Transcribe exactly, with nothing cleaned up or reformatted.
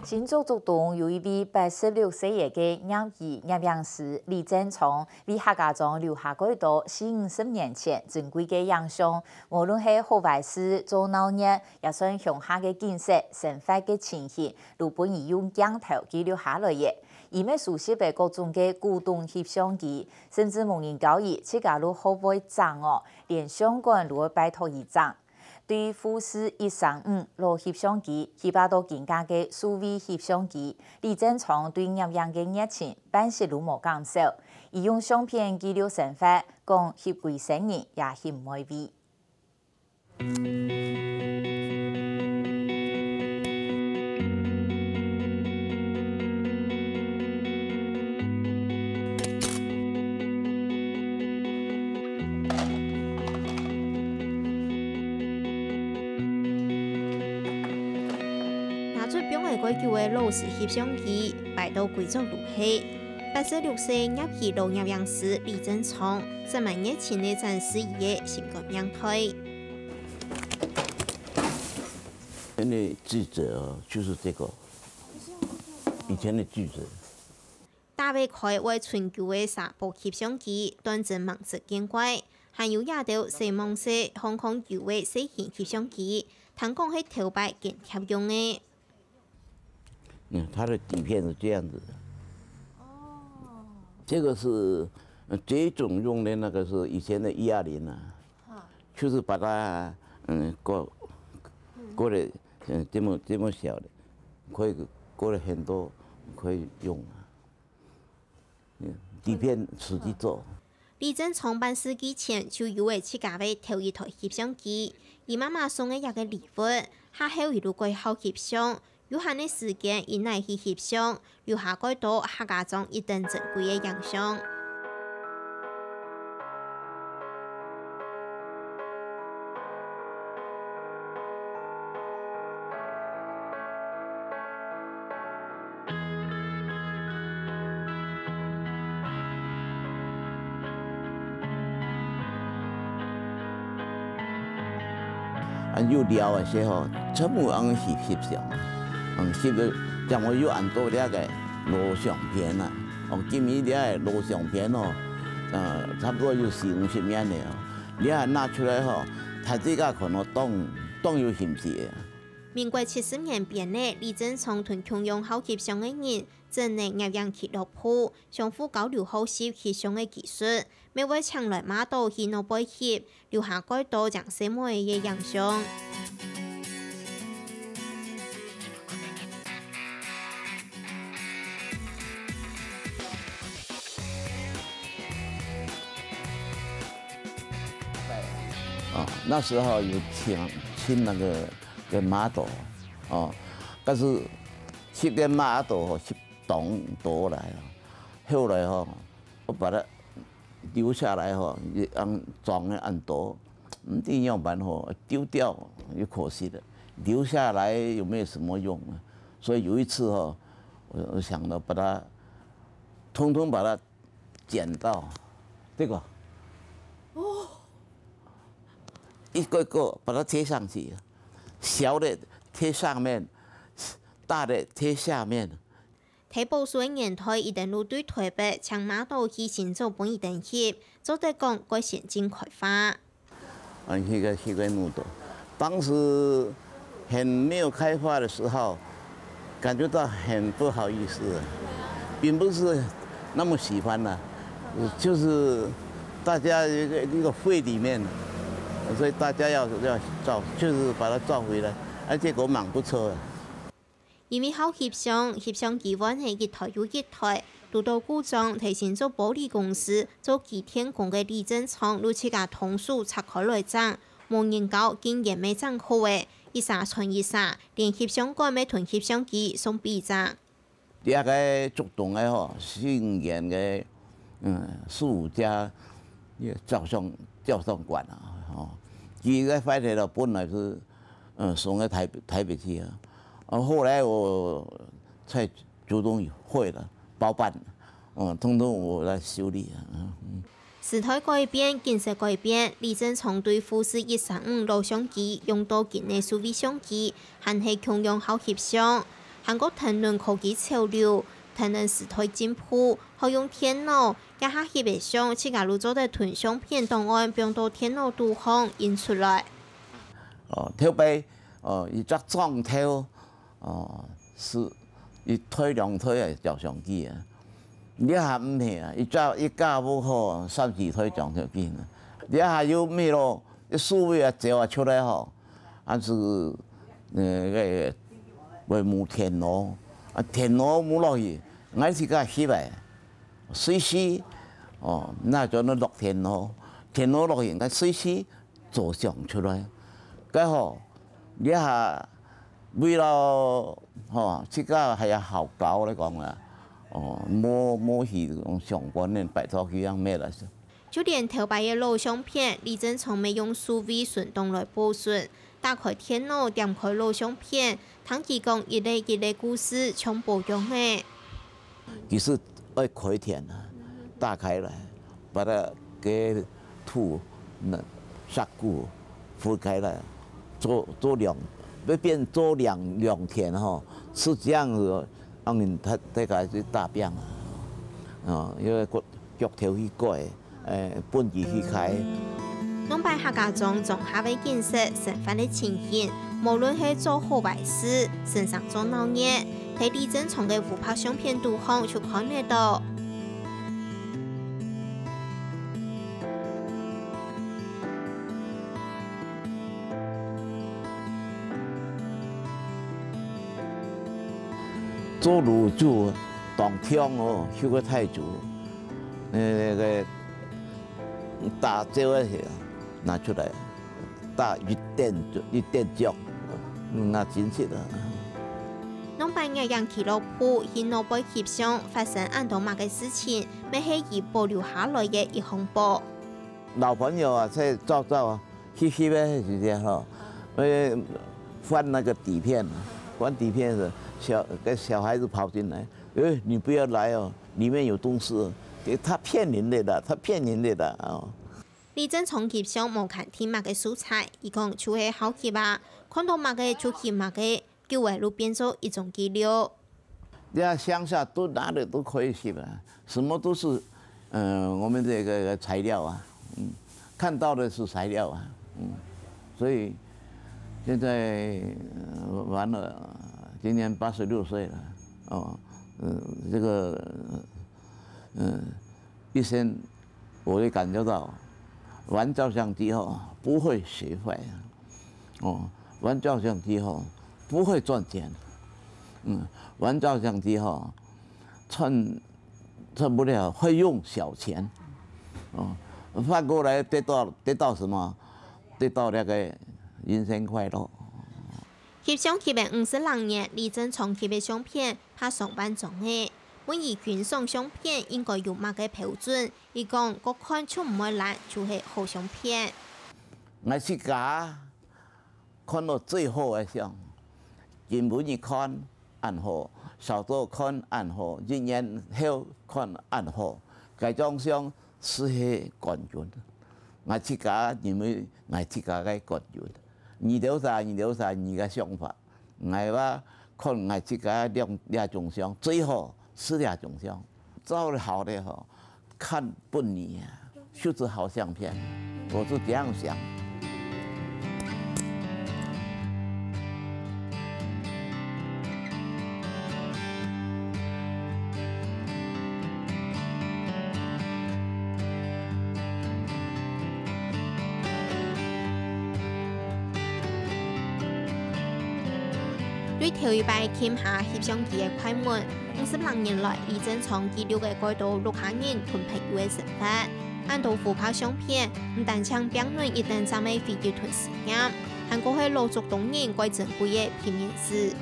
新竹竹東有一位八十六歲个業餘攝影師李正昌，為客家庄留下蓋多四五十年前珍貴个影像。無論係好壞事、做鬧熱，也算鄉下个景色、生活个情形，都分佢用鏡頭記錄下來个。佢乜收集个各種个古董翕相機，甚至無人教佢，自家都學會整哦，連相館都會拜託佢整。 對富士一三五老翕相機，翕啊到今下个數位翕相機，李正昌對攝影个熱情半息都無減少。佢用相片記錄生活，講翕歸生人也翕毋會膩。 拿出放了蓋久个老式翕相機，擺到歸桌路下。八十六歲業餘老攝影師李正昌，十分熱情个展示佢个心肝命題。以前的記者哦，就是這個，以前的記者。 打開會伸舊个紗布翕相機，斷真吂識見怪，還有這兜細吂細、項項舊个細型翕相機，聽講係頭擺間諜用个。嗯，它的底片是這樣子的。哦。這個是，呃，這種用的那個是以前的一二零啊，哈。就是把它，嗯，割，嗯。割了，嗯，這麼，這麼小的，可以割了很多，可以用啊。 嗯，底片自己做。李正昌半世紀前就有了自家个頭一台翕相機，佢媽媽送个這個禮物，下後佢就蓋好翕相，有閒个時間佢拿去翕相，留下蓋多客家庄一等珍貴个影像。 啊，有尞个時候，全部恁樣翕，翕相。嗯，翕到，像我有恁多這個老相片啊。哦，今日這個老相片哦，呃，差不多有四五十年了哦。你看拿出來吼，大自家看到當，當有興趣个。民國七十年邊呢，李正昌同共樣好翕相个人， 整了攝影俱樂部，相互交流學習翕相个技術，乜會請來model去外背翕，留下蓋多靚細妹仔个影像。哦，那時候有請，請那個，個model，哦，但是 翕个model吼，翕當多來啊。後來吼，我把它留下來吼，也恁裝个恁多，毋知仰般吼，丟掉又可惜了。留下來又沒有什麼用啊。所以有一次吼，我，我想到把它，通通把它剪到這個，哦。一個一個把它貼上去，小的貼上面， 大的貼下面。在保守个年代，一等路對台北請model去新竹分佢等翕，做得講蓋先進開發。啊，那個，那個model，當時還沒有開發的時候，感覺到很不好意思啊，並不是那麼喜歡啦，就是大家一個，一個會裡面，所以大家要，要照，就是把它照回來，啊，結果蠻不錯的。 因為好翕相，翕相機換了一台又一台，堵到故障，在新竹玻璃公司做機電工个李正昌，就自家動手拆開來整，無人教，竟然乜整好了，一儕傳一儕，連翕相館乜同翕相機相比較。這個竹東个吼，新園个，嗯，十五家，這個照相，照相館啊，吼，佢个壞了，本來是 嗯，送到台北，台北去啊。啊，後來我在竹東會了，包辦，嗯，通通我來修理啊。嗯，嗯。時代改變，景色改變，李正昌對富士一三五老相機用到今个數位相機，還係共樣好翕相。還過談論科技潮流，談論時代進步，好用電腦，這下翕个相，自家就做得同相片檔案放到電腦肚項印出來。哦，頭擺，哦，一隻莊頭，哦，係一台兩台个照相機啊。這下毋係啊，一隻一家屋好三四台照相機呢。這下有咩咯？ 數位啊，照啊出來吼，還係，呃，該會無電腦，啊，電腦無落去，𠊎自家翕个，隨時，哦，那就落電腦，電腦落去，𠊎隨時做相出來。該吼，這下為了，吼，自家還要好搞來講啊，哦，無，無去用相關个，拜託去樣咩啦。 就連頭擺个老相片，李正昌乜用數位存檔來保存。打開電腦，點開老相片，聽佢講一個一個故事，像保育个。其實愛開天啊，打開來，把它給土、那、石骨分開來，做，做良，要變做良，良田吼，是這樣子，讓人大，大家去打拚啊，啊，因為國 腳頭去改，呃，本地去開。兩擺客家庄庄下个景色、生活个情形，無論係做好壞事、先生做鬧熱，在李正昌个烏白相片肚項就看得到。 做爐主當暢哦，翕个大豬，那個打照个時候拿出來，打一點一點鐘，那真實啊。兩擺𠊎䀴佢老婆去外背翕相，發生恁多麼个事情，乜係佢保留下來个一項寶。老朋友啊，在照照啊， 去，去那時間哈，呃，翻那個底片，翻底片時，小，跟小孩子跑進來，欸，你不要來哦，裡面有東西，欸，他騙人的啦，他騙人的啦，哦。李正昌翕相無限定麼个素材，佢講就係好翕啊，看到麼个就翕麼个，久了就變做一種記錄。 這鄉下都哪裡都可以去了，什麼都是，呃，我們這個材料啊，嗯，看到的是材料啊，嗯，所以現在，呃，完了，今年八十六歲了，哦，呃，這個，呃，一生 我會感覺到玩照相機吼，不會學壞啊。哦，玩照相機吼，不會賺錢。嗯，玩照相機吼，賺，賺不了，會用小錢。哦，反過來得到，得到什麼？得到那個人生快樂。翕相翕了五十零年，李正昌翕个相片， 拍上萬張个。問佢欣賞相片應該有麼个標準，佢講，過看就毋會爛，就係好相片。𠊎自家看到最好个相，今晡日看恁好，韶早看恁好，一年後看恁好，該張相就係冠軍。𠊎自家認為𠊎自家个冠軍。你兜儕，你兜儕，你个想法。 𠊎話看𠊎自家兩，兩種相，最好係兩種相。照得好的吼，看不膩啊，就是好相片，我是這樣想。 對頭一擺撳下翕相機个快門，五十零年來，李正昌記錄个蓋多屋下人同朋友个生活。恁多烏白相片，毋單淨表現一等站个回憶同思念，還過係老竹東人蓋珍貴个平面史。